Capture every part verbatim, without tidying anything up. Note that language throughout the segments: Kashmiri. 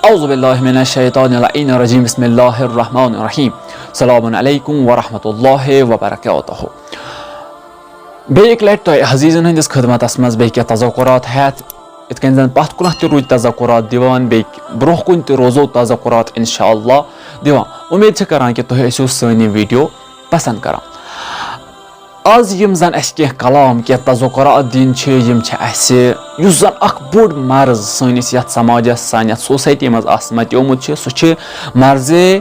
اعوذ باللہ من الشیطان اللعین الرجیم، بسم اللہ الرحمن الرحیم۔ السلام علیکم ورحمۃ اللہ وبرکاتہ۔ بیٚیہِ اَکہِ لَٹہِ تۄہہِ عزیٖزَن ہٕنٛدِس خدمتَس منٛز بیٚیہِ کینٛہہ تذکرات ہٮ۪تھ، یِتھ کٔنۍ زَن پَتھ کُنَتھ تہِ روٗدۍ تذکرات دِوان، بیٚیہِ برٛونٛہہ کُن تہِ روزو تذکرات اِنشاء اللہ دِوان۔ اُمید چھِ کران کہِ تُہۍ ٲسِو سٲنۍ یِم ویٖڈیو پسنٛد کران۔ آز یِم زَن اَسہِ کینٛہہ کلام، کینٛہہ تذکرات دِنۍ چھِ، یِم چھِ اَسہِ، یُس زَن اَکھ بوٚڑ مرض سٲنِس یَتھ سماجَس، سانہِ یَتھ سوسایٹی منٛز آسمَتیومُت چھِ، سُہ چھِ مرضِ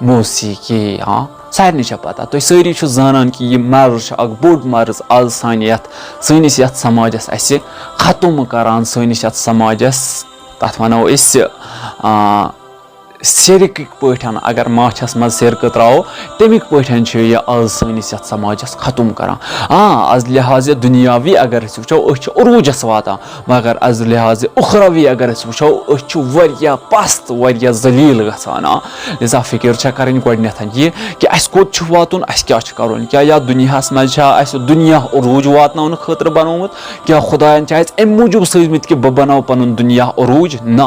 موسیقی۔ ہاں، سارنٕے چھےٚ پتہ، تُہۍ سٲری چھِو زانان کہِ یہِ مرض چھُ اکھ بوٚڑ مرض آز سانہِ یتھ، سٲنِس یتھ سماجس اسہِ ختم کران، سٲنِس یتھ سماجس، تتھ ونو أسۍ، آ، سرکٕکۍ پٲٹھۍ، اگر ماچھس منٛز سرکہٕ تراوو، تمیُک پٲٹھۍ چھُ یہِ آز سٲنِس یتھ سماجس ختم کران۔ آ، از لحاظ دُنیاوی اگر أسۍ وٕچھو، أسۍ چھِ عروٗجس واتان، مگر از لحاظ اُخروی اگر أسۍ وٕچھو، أسۍ چھِ واریاہ پست، واریاہ ذلیل گژھان۔ آ، لہذا فکر چھےٚ کرٕنۍ گۄڈٕنیتھ یہِ کہِ اسہِ کوٚت چھُ واتُن، اسہِ کیٛاہ چھُ کرُن، کیٛاہ یتھ دُنیاہس منٛز چھا اسہِ دُنیا عروٗج واتناونہٕ خٲطرٕ بنومُت، کیٛاہ خداین چھِ اسہِ امہِ موٗجوٗب سوٗزمٕتۍ کہِ بہٕ بناوٕ پنُن دُنیا عروٗج؟ نہ،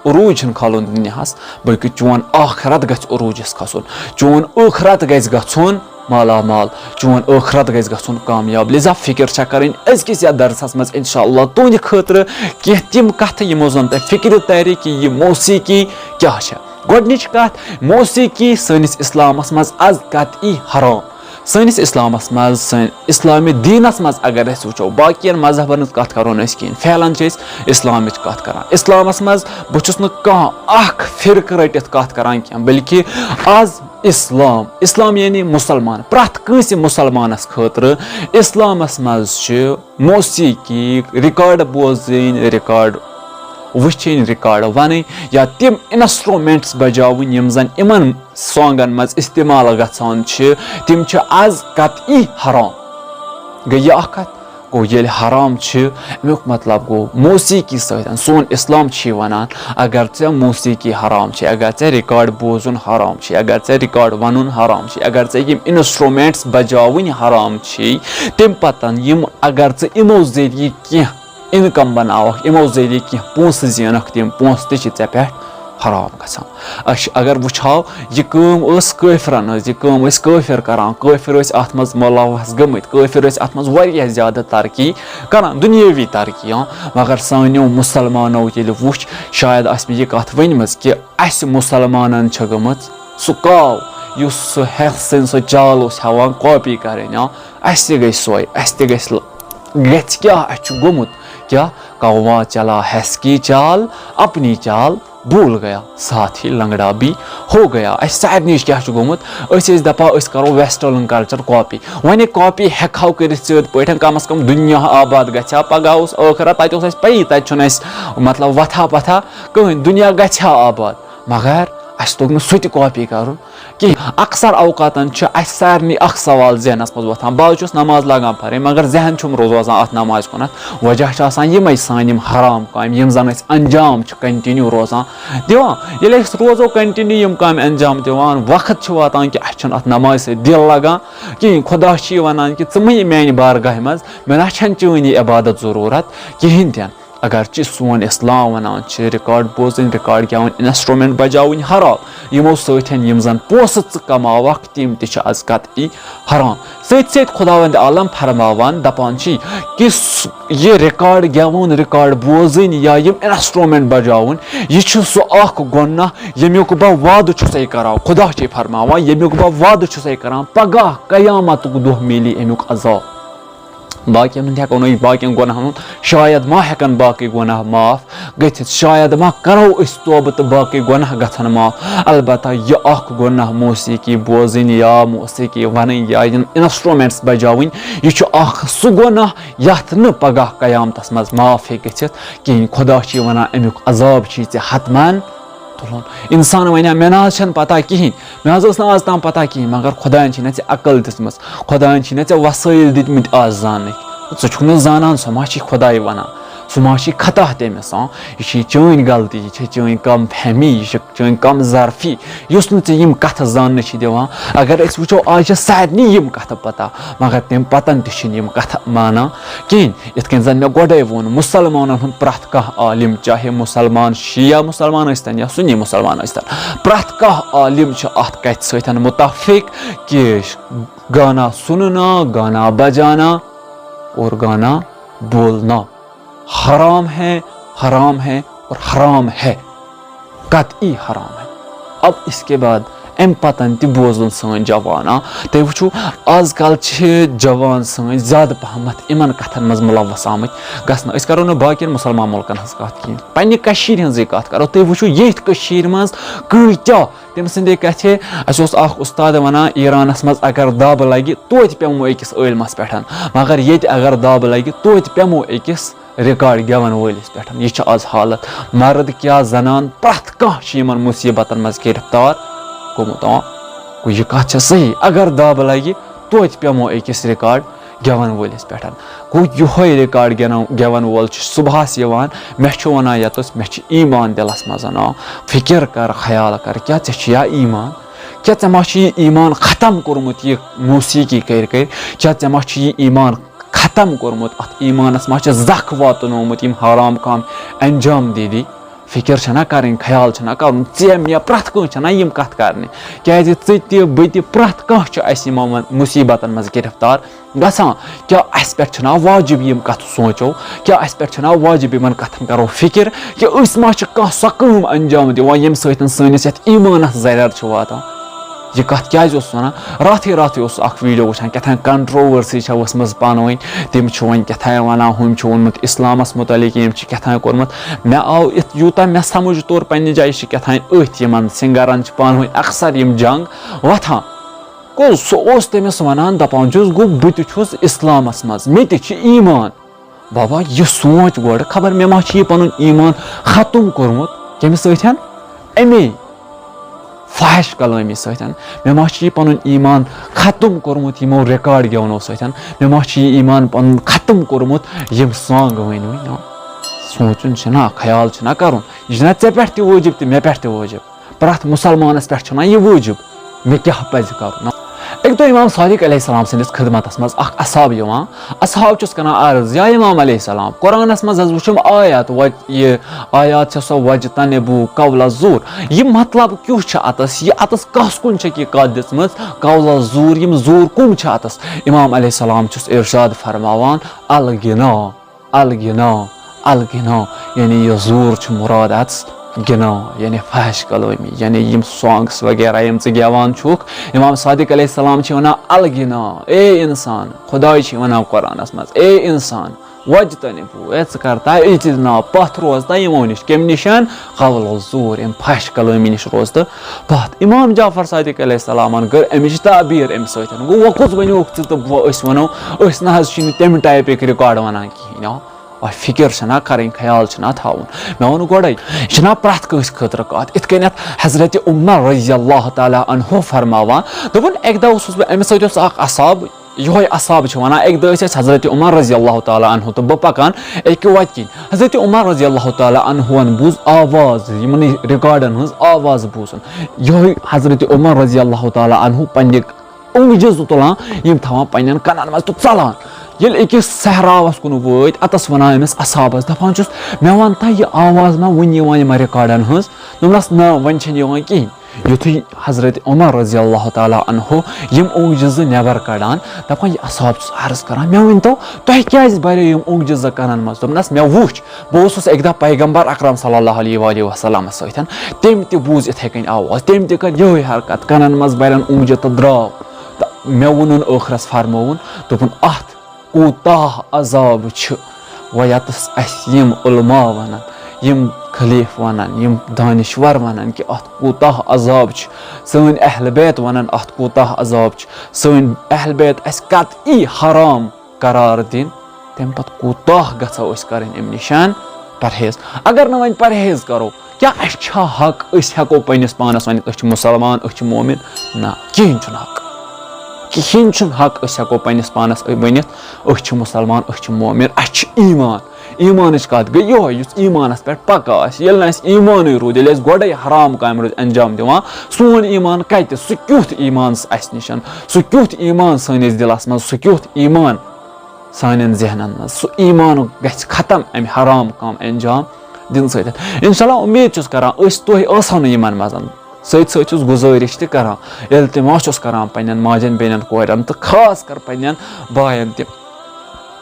عروٗج چھُنہٕ کھالُن دُنیاہس، بلکہِ چون آخرت گژھِ عروٗجس کھسُن، چون ٲخرت گژھِ گژھُن مالا مال، چون ٲخرت گژھِ گژھُن کامیاب۔ لہذا فکر چھےٚ کرٕنۍ أزکِس یتھ درسس منٛز انشاءاللہ تُہنٛدِ خٲطرٕ کینٛہہ تِم کتھٕ یِمو زن تۄہہِ فکرِ ترِ کہِ یہِ موسیقی کیٛاہ چھےٚ۔ گۄڈنِچ کتھ، موسیقی سٲنِس اسلامس منٛز از قطعی حرام۔ سٲنِس اسلامس منٛز، سٲنۍ اسلامِ دیٖنس منٛز اگر أسۍ وٕچھو، باقین مذہبن ہٕنٛز کتھ کرو نہٕ أسۍ کِہیٖنۍ، فعلاً چھِ أسۍ اسلامٕچ کتھ کران۔ اسلامس منٛز بہٕ چھُس نہٕ کانٛہہ اکھ فرقہٕ رٔٹِتھ کتھ کران کینٛہہ، بلکہِ از اسلام، اسلام یعنی مسلمان، پرٛٮ۪تھ کٲنٛسہِ مسلمانس خٲطرٕ اسلامس منٛز چھِ موسیقی، ریکارڈ بوزٕنۍ، ریکارڈ وٕچھِنۍ، ریکارڈ ونٕنۍ، یا تِم انسٹرومنٹس بجاوٕنۍ یِم زن یِمن سانگن منٛز استعمال گژھان چھِ، تِم چھِ از قطعی حرام۔ گٔے یہِ اکھ کتھ۔ گوٚو، ییٚلہِ حرام چھِ، امیُک مطلب گوٚو موسیقی سۭتۍ۔ سون اسلام چھِ یہِ ونان، اگر ژےٚ موسیقی حرام چھِ، اگر ژےٚ ریکارڈ بوزُن حرام چھِ، اگر ژےٚ ریکارڈ ونُن حرام چھِ، اگر ژےٚ یِم انسٹرومنٹس بجاوٕنۍ حرام چھِ، تمہِ پتن یِم، اگر ژٕ یِمو ذٔریعہٕ کینٛہہ انکم بناوکھ، یِمو ذٔریعہٕ کینٛہہ پونٛسہٕ زینکھ، تِم پونٛسہٕ تہِ چھِ ژےٚ پٮ۪ٹھ حرام گژھان۔ أسۍ اگر وٕچھو، یہِ کٲم ٲس کٲفرن ہٕنٛز، یہِ کٲم ٲسۍ کٲفر کران، کٲفر ٲسۍ اتھ منٛز ملوث گٔمٕتۍ، کٲفر ٲسۍ اتھ منٛز واریاہ زیادٕ ترقی کران، دُنیٲوی ترقی، ہاں۔ مگر سانیو مسلمانو ییٚلہِ وٕچھ، شاید آسہِ مےٚ یہِ کتھ ؤنمٕژ کہِ اسہِ مسلمانن چھِ گٔمٕژ سُہ کاو، یُس سُہ ہٮ۪س سٕنٛز سۄ چال اوس ہٮ۪وان کاپی کرٕنۍ، ہاں۔ اسہِ تہِ گٔے سۄے، اسہِ تہِ گژھِ ل-، گژھِ کیٛاہ، اسہِ چھُ گوٚمُت کیٛاہ؟ کوا چلا ہٮ۪س کی چال، اپنی چال بھول گیا، ساتھ ہی لنگڑا بھی ہو گیا۔ اسہِ سارنٕے کیٛاہ چھُ گوٚمُت؟ أسۍ ٲسۍ دپان أسۍ کرو ویسٹرن کلچر کاپی۔ وۄنۍ یہِ کاپی ہٮ۪کہٕ ہاو کٔرِتھ سیوٚد پٲٹھۍ، کم از کم دُنیا آباد گژھِ ہا، پگاہ اوس ٲخرت، تتہِ اوس اسہِ پیی، تتہِ چھُنہٕ اسہِ مطلب وتھا پتھا کٕہٕنۍ، دُنیا گژھِ ہا آباد۔ مگر اسہِ توٚگ نہٕ سُہ تہِ کاپی کرُن کینٛہہ۔ اکثر اوقاتن چھُ اسہِ سارنٕے اکھ سوال ذہنس منٛز وۄتھان، بہٕ حظ چھُس نماز لاگان پرٕنۍ، مگر ذہن چھُم روزان اتھ نمازِ کُنتھ۔ وجہ چھُ آسان یِمے سانہِ یِم حرام کامہِ، یِم زن أسۍ انجام چھِ continue روزان دِوان۔ ییٚلہِ أسۍ روزو continue یِم کامہِ انجام دِوان، وقت چھُ واتان کہِ اسہِ چھُنہٕ اتھ نمازِ سۭتۍ دِل لگان کِہیٖنۍ۔ خدا چھُ یہِ ونان کہِ ژٕ مہٕ یہِ میانہِ بارگاہہِ منٛز، مےٚ نہ چھنہٕ چٲنۍ یہِ عبادت ضروٗرت کِہیٖنۍ تہِ نہٕ۔ اگرچہِ سون اسلام ونان چھِ ریکارڈ بوزٕنۍ، ریکارڈ گٮ۪وٕنۍ، انسٹرومنٹ بجاوٕنۍ حرام، یِمو سۭتۍ یِم زن پونٛسہٕ ژٕ کماوکھ، تِم تہِ چھِ از قطعی حرام۔ سۭتۍ سۭتۍ خداوند عالم فرماوان، دپان چھِ کہِ س-، یہِ ریکارڈ گٮ۪وُن، ریکارڈ بوزٕنۍ یا یِم انسٹرومنٹ بجاوُن، یہِ چھُ سُہ اکھ گۄناہ ییٚمیُک بہٕ وعدٕ چھُسے کران۔ خدا چھے فرماوان، ییٚمیُک بہٕ وعدٕ چھُسے کران، پگاہ قیامتُک دۄہ میلی امیُک عذاب۔ باقین ہُنٛد ہٮ۪کو نہٕ أسۍ، باقین گۄناہن ہُنٛد، شاید ما ہٮ۪کن باقٕے گۄناہ معاف گٔژھِتھ، شاید ما کرو أسۍ توبہٕ تہٕ باقٕے گۄناہ گژھن معاف۔ البتہ یہِ اکھ گۄناہ، موسیقی بوزٕنۍ یا موسیقی ونٕنۍ یا یِم انسٹرومنٹس بجاوٕنۍ، یہِ چھُ اکھ سُہ گۄناہ یتھ نہٕ پگاہ قیامتس منٛز معاف ہیٚکہِ گٔژھِتھ کِہینۍ۔ خدا چھُ یہِ ونان، امیُک عذاب چھُے ژےٚ حتمن تُلُن۔ انسان ونہِ ہا، مےٚ نہ حظ چھنہٕ پتہ کِہینۍ، مےٚ حظ ٲس نہٕ آز تام پتہ کِہینۍ، مگر خداین چھِ نہ ژےٚ عقل دِژمٕژ، خداین چھِ نہ ژےٚ وسٲیِل دِتمٕتۍ آز زاننٕکۍ۔ ژٕ چھُکھ نہٕ زانان، سۄ ما چھِ خداے ونان، سُہ ما چھِ خطا تٔمِس؟ ہاں، یہِ چھِ چٲنۍ غلطی، یہِ چھِ چٲنۍ کم فہمی، یہِ چھِ چٲنۍ کم ظرفی، یُس نہٕ ژےٚ یِم کتھٕ زاننہٕ چھِ دِوان۔ اگر أسۍ وٕچھو، آز چھِ سارنٕے یِم کتھٕ پتہ، مگر تَمہِ پتن تہِ چھِنہٕ یِم کتھٕ مانان کِہیٖنۍ۔ یِتھ کٔنۍ زن مےٚ گۄڈے ووٚن، مُسلمانن ہُنٛد پرٛٮ۪تھ کانٛہہ عالم، چاہے مُسلمان شیعہ مُسلمان ٲسۍتن یا سُنی مُسلمان ٲسۍتن، پرٛٮ۪تھ کانٛہہ عالم چھُ اتھ کتھِ سۭتۍ متفق کہِ گانا سننا، گانا بجانا اور گانا بولنا حرام ہے، حرام ہے اور حرام ہے، قطعی حرام ہے۔ اب اس کے بعد امہِ پتن تہِ بوزن سٲنۍ جوان۔ آ، تُہۍ وٕچھِو، آز کل چھِ جوان سٲنۍ زیادٕ پہمتھ یِمن کتھن منٛز ملوث آمٕتۍ گژھنہٕ۔ أسۍ کرو نہٕ باقین مُسلمان مُلکن ہٕنٛز کتھ کِہینۍ، پننہِ کٔشیٖرِ ہٕنٛزٕے کتھ کرو۔ تُہۍ وٕچھِو، ییٚتھۍ کٔشیٖرِ منٛز کۭتیاہ تٔمۍ سٕنٛدے کتھِ۔ اَسہِ اوس اکھ اُستاد ونان، ایرانس منٛز اگر دب لگہِ، توتہِ پیمو أکِس عٲلمس پٮ۪ٹھ، مگر ییٚتہِ اگر دب لگہِ، توتہِ پیمو أکِس ریکارڈ گٮ۪ون وٲلِس پٮ۪ٹھ۔ یہِ چھِ آز حالت۔ مرد کیٛاہ زنان، پرٛٮ۪تھ کانٛہہ چھُ یِمن مُصیبتن منٛز گرفتار گوٚمُت۔ آ، گوٚو، یہِ کتھ چھےٚ صحیح، اگر دب لگہِ، توتہِ پیمو أکِس ریکارڈ گٮ۪ون وٲلِس پٮ۪ٹھ۔ گوٚو، یِہوٚے ریکارڈ گٮ۪نو-، گٮ۪ون وول چھُ صبحس یِوان، مےٚ چھُ ونان ییٚتس، مےٚ چھُ ایمان دِلس منٛز۔ آ، فکر کر، خیال کر، کیٛاہ ژےٚ چھُیا ایمان؟ کیٛاہ ژےٚ ما چھُ یہِ ایمان ختم کوٚرمُت یہِ موسیقی کٔرۍ کٔرۍ؟ کیٛاہ ژےٚ ما چھُ یہِ ایمان ختم کوٚرمُت؟ اتھ ایمانس ما چھِ زکھ واتنومُت یِم حرام کامہِ انجام دِدی؟ فکر چھنا کرٕنۍ، خیال چھنا کرُن، ژےٚ مےٚ پرٛٮ۪تھ کٲنٛسہِ چھنا یِم کتھٕ کرنہِ، کیازِ ژٕ تہِ بہٕ تہِ پرٛٮ۪تھ کانٛہہ چھُ اسہِ یِمن مُصیبتن منٛز گرفتار گژھان۔ کیٛاہ اسہِ پٮ۪ٹھ چھنا واجب یِم کتھٕ سونٛچو؟ کیٛاہ اسہِ پٮ۪ٹھ چھنا واجب یِمن کتھن کرو فکر، کہِ أسۍ ما چھِ کانٛہہ سۄ کٲم انجام دِوان ییٚمہِ سۭتۍ سٲنِس یتھ ایمانس زرٮ۪ر چھُ واتان؟ یہِ کتھ کیازِ اوسُس ونان؟ راتھٕے راتھٕے اوسُس اکھ ویڈیو وٕچھان، کیٛاہ تام کنٹروورسی چھےٚ ؤژھمٕژ پانہٕ ؤنۍ، تِم چھِ وۄنۍ کیٛاہ تام ونان، ہُم چھِ ووٚنمُت اسلامس متعلق، ییٚمۍ چھِ کیٛاہ تام کوٚرمُت۔ مےٚ آو یِتھ، یوٗتاہ مےٚ سمجھ توٚر پننہِ جایہِ چھِ کیٛاہ تام أتھۍ یِمن سنگرن چھِ پانہٕ ؤنۍ اکثر یِم جنگ وۄتھان۔ گوٚو، سُہ اوس تٔمِس ونان، دپان چھُس، گوٚو، بہٕ تہِ چھُس اسلامس منٛز، مےٚ تہِ چھِ ایمان۔ بابا، یہِ سونٛچ گۄڈٕ، خبر مےٚ ما چھُ یہِ پنُن ایمان ختم کوٚرمُت کٔمِس سۭتۍ؟ اَمے فحش کلٲمی سۭتۍ۔ مےٚ ما چھُ یہِ پنُن ایمان ختم کوٚرمُت یِمو ریکارڈ گٮ۪ونو سۭتۍ؟ مےٚ ما چھُ یہِ ایمان پنُن ختم کوٚرمُت یِم سانگ ؤنۍ ؤنۍ؟ سونٛچُن چھُنہ، خیال چھُنہ کرُن۔ یہِ چھُنہ ژےٚ پٮ۪ٹھ تہِ وٲجِب تہٕ مےٚ پٮ۪ٹھ تہِ وٲجِب۔ پرٛٮ۪تھ مُسلمانس پٮ۪ٹھ چھُنہ یہِ وٲجِب، مےٚ کیٛاہ پزِ کرُن؟ اکہِ دۄہ امام صادق علیہ السلام سٕنٛدِس خدمتس منٛز اکھ اصحاب یِوان۔ اصحاب چھُس کران عرض، یا امام علیہ السلام، قرآنس منٛز حظ وٕچھُم آیات، وَ-، یہِ آیات چھےٚ سۄ "وَاجْتَنِبُوا قَوْلَ الزُّورِ"۔ یہِ مطلب کیُتھ چھُ اتس؟ یہِ اتس کس کُن چھےٚ یہِ کتھ دِژمٕژ؟ قول الزور، یِم زور کم چھِ اتس؟ امام علیہ السلام چھُس ارشاد فرماوان، الغنا۔ الغنا، الغنا، یعنی یہِ زور چھُ مراد اتس غنا، یعنی فحش کلٲمی، یعنی یِم سانگس وغیرہ یِم ژٕ گٮ۪وان چھُکھ۔ امام صادق علیہ السلام چھِ ونان، الغنا، اے انسان، خداے چھِ ونان قرآنس منٛز، اے انسان، وجتنبو، اے ژٕ کر تا اجتناب، پتھ روز تا یِمو نِش۔ کمہِ نِشن؟ قول الزور، امہِ فحش کلٲمی نِش روز تہٕ پتھ۔ امام جعفر صادق علیہ السلامن کٔر امِچ تعبیر امہِ سۭتۍ۔ گوٚو، وۄنۍ کُس ؤنِوکھ ژٕ تہٕ بہٕ، أسۍ ونو، أسۍ نہ حظ چھِنہٕ تمہِ ٹایپٕکۍ ریکارڈ ونان کِہینۍ۔ آ، آ، فکر چھنہ کرٕنۍ، خیال چھنہ تھاوُن۔ مےٚ ووٚن گۄڈے، یہِ چھنہ پرٛٮ۪تھ کٲنٛسہِ خٲطرٕ کتھ۔ یِتھ کٔنٮ۪تھ حضرت عمر رضی اللہ تعالیٰ عنہ فرماوان، دوٚپُن، اکہِ دۄہ اوسُس بہٕ، أمِس سۭتۍ اوس اکھ اصحاب، یِہوٚے اصحاب چھِ وَنان، اَکہِ دۄہ ٲسۍ أسۍ حضرت عمر رضی اللہ تعالیٰ عنہ تہٕ بہٕ پَکان اَکہِ وَتہِ کِنۍ۔ حضرت عمر رضی اللہ تعالیٰ عنہُوَن بوٗز آواز، یِمنٕے ریکارڈَن ہٕنٛز آواز بوٗزُن۔ یِہوٚے حضرت عمر رضی اللہ تعالیٰ عنہ پنٛنہِ اوٚنٛگجہِ زٕ تُلان، یِم تھاوان پنٛنٮ۪ن کَنَن منٛز تہٕ ژَلان۔ ییٚلہِ أکِس صحراوَس کُن وٲتۍ، اَتَس وَنان أمِس اصحابَس، دَپان چھُس، "مےٚ وَن تہ، یہِ آواز ما وٕنہِ یِوان یِمَن ریکارڈَن ہٕنٛز؟" دوٚپنَس، "نہ، وۄنۍ چھَنہٕ یِوان کِہیٖنۍ۔" یُتھُے حضرت عمر رضی اللہ تعالیٰ عنہ یِم اوٚنٛگجہِ زٕ نٮ۪بر کڑان، دپان، "یہِ اصحاب چھُس عرض کران، مےٚ ؤنۍ تو، تۄہہِ کیازِ بریو یِم اوٚنٛگجہِ زٕ کنن منٛز؟" دوٚپنس، "مےٚ وُچھ، بہٕ اوسُس اکہِ دۄہ پیغمبر اکرم صلی اللہ علیہ وآلہ وسلمس سۭتۍ، تٔمۍ تہِ بوٗز یِتھے کٔنۍ آواز، تٔمۍ تہِ کٔر یِہوٚے حرکت، کنن منٛز برن اوٚنٛگجہِ تہٕ درٛاو۔ تہٕ مےٚ ووٚنُن ٲخرس فرمووُن، دوٚپُن، اتھ کوٗتاہ عذاب چھُ۔ وۄنۍ یَتَس اَسہِ یِم علماء وَنَن، یِم خلیٖفہٕ وَنَن، یِم دانِشوَر وَنَن کہِ اَتھ کوٗتاہ عذاب چھُ، سٲنۍ اہل بیت وَنَن اَتھ کوٗتاہ عذاب چھُ، سٲنۍ اہل بیت اَسہِ قطعی حرام قرار دِن، تَمہِ پَتہٕ کوٗتاہ گژھو أسۍ کَرٕنۍ اَمہِ نِشَن پرہیز؟ اگر نہٕ وۄنۍ پرہیز کَرو، کیٛاہ اَسہِ چھا حق، أسۍ ہٮ۪کو پنٛنِس پانَس ؤنِتھ، "أسۍ چھِ مُسلمان، أسۍ چھِ مومِن"؟ نہ، کِہیٖنۍ چھُنہٕ حق۔ کِہیٖنۍ چھُنہٕ حق أسۍ ہٮ۪کو پنٛنِس پانَس ؤنِتھ، "أسۍ چھِ مُسلمان، أسۍ چھِ مومِن، اَسہِ چھُ ایٖمان۔" ایٖمانٕچ کَتھ گٔے یِہوٚے، یُس ایٖمانَس پٮ۪ٹھ پَکا آسہِ۔ ییٚلہِ نہٕ اَسہِ ایٖمانٕے روٗد، ییٚلہِ أسۍ گۄڈَے حرام کامہِ روٗدۍ اَنجام دِوان، سون ایٖمان کَتہِ؟ سُہ کیُتھ ایٖمان اَسہِ نِش؟ سُہ کیُتھ ایٖمان سٲنِس دِلَس منٛز؟ سُہ کیُتھ ایٖمان سانٮ۪ن ذہنَن منٛز؟ سُہ ایٖمان گژھِ ختم اَمہِ حرام کامہِ اَنجام دِنہٕ سۭتۍ۔ اِنشاء اللہ اُمید چھُس کَران، أسۍ تُہۍ ٲسو نہٕ یِمَن منٛز۔ سۭتۍ سۭتۍ چھُس گُزٲرِش تہِ کَران، التماس چھُس کَران پنٛنٮ۪ن ماجٮ۪ن، بیٚنٮ۪ن، کورٮ۪ن تہٕ خاص کر پنٛنٮ۪ن بایَن تہِ،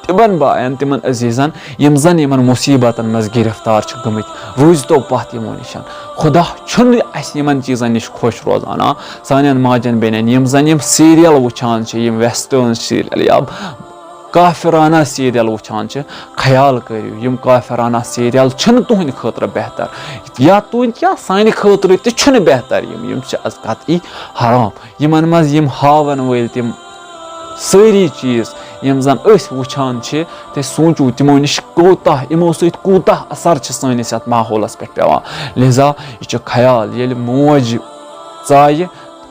تِمَن بایَن، تِمَن عزیٖزَن، یِم زَن یِمَن مُصیٖبتَن منٛز گِرفتار چھِ گٔمٕتۍ۔ روٗزۍتو پَتھ یِمو نِش۔ خۄدا چھُنہٕ اَسہِ یِمَن چیٖزَن نِش خۄش روزان۔ آ، سانٮ۪ن ماجٮ۪ن، بیٚنٮ۪ن، یِم زَن یِم سیٖریَل وٕچھان چھِ، یِم وٮ۪سٹٲرٕن سیٖریَل یا کافرانہ سیٖریَل وٕچھان چھِ، خیال کٔرِو، یِم کافرانہ سیٖریَل چھِنہٕ تُہٕنٛدِ خٲطرٕ بہتر۔ یا تُہٕنٛدِ کیٛاہ، سانہِ خٲطرٕ تہِ چھُنہٕ بہتر۔ یِم، یِم چھِ از قطعی حرام۔ یِمَن منٛز یِم ہاوَن وٲلۍ تِم سٲری چیٖز، یِم زَن أسۍ وٕچھان چھِ، تُہۍ سوٗنٛچِو، تِمو نِش کوٗتاہ، یِمو سۭتۍ کوٗتاہ اثر چھِ سٲنِس یَتھ ماحولَس پٮ۪ٹھ پٮ۪وان۔ لہذا یہِ چھُ خیال، ییٚلہِ موج ژایہِ،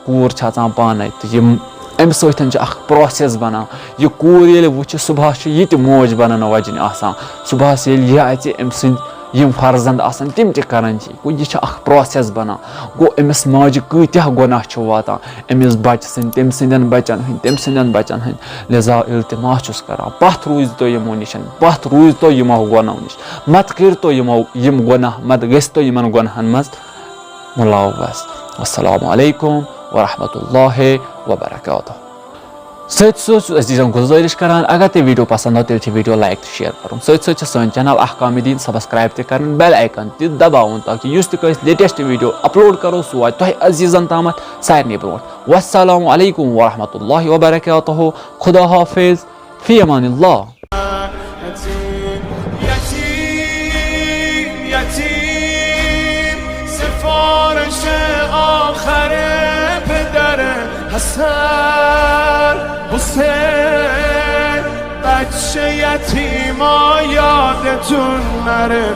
کوٗر چھِ اَژان پانَے، تہٕ یِم، اَمہِ سۭتۍ چھِ اَکھ process بَنان۔ یہِ کوٗر ییٚلہِ وٕچھِ، صُبحَس چھِ یہِ تہِ موج بَنَن وَجِنۍ آسان۔ صُبحَس ییٚلہِ یہِ اَژِ، أمۍ سٕنٛدۍ یِم فرزند آسَن، تِم تہِ کَرَن چھِ۔ گوٚو، یہِ چھِ اَکھ process بَنان۔ گوٚو، أمِس ماجہِ کۭتیٛاہ گۄناہ چھِ واتان أمِس بَچہٕ سٕنٛدۍ، تٔمۍ سٕنٛدٮ۪ن بَچَن ہٕنٛدۍ، تٔمۍ سٕنٛدٮ۪ن بَچَن ہٕنٛدۍ۔ لہذا التماس چھُس کَران، پَتھ روٗزۍتو یِمو نِش، پَتھ روٗزۍتو یِمو گۄناہو نِش، مَتہٕ کٔرۍتو یِمو یِم گۄناہ، مَتہٕ گٔژھۍتو یِمَن گۄناہَن منٛز مُلوث۔ والسلام علیکم ورحمۃ اللہ وبرکاتہ۔ سۭتۍ سۭتۍ چھُس عزیٖزَن گُزٲرِش کران، اگر تۄہہِ video پسنٛد آو، تیٚلہِ چھِ video like تہٕ share کرُن۔ سۭتۍ سۭتۍ چھِ سٲنۍ channel احکام دین subscribe تہِ کرٕنۍ، bell icon تہِ دباوُن، تاکہِ یُس تہِ کٲنٛسہِ latest video upload کرو، سُہ واتہِ تۄہہِ عزیٖزَن تامَتھ سارنٕے برونٛٹھ۔ والسلام علیکم ورحمۃ اللہ وبرکاتہ۔ خدا حافظ۔ فی امان اللہ۔ یتیم، یتیم، سفارش آخر پدر حسن، حسین، بچه یتیما یادتون نره.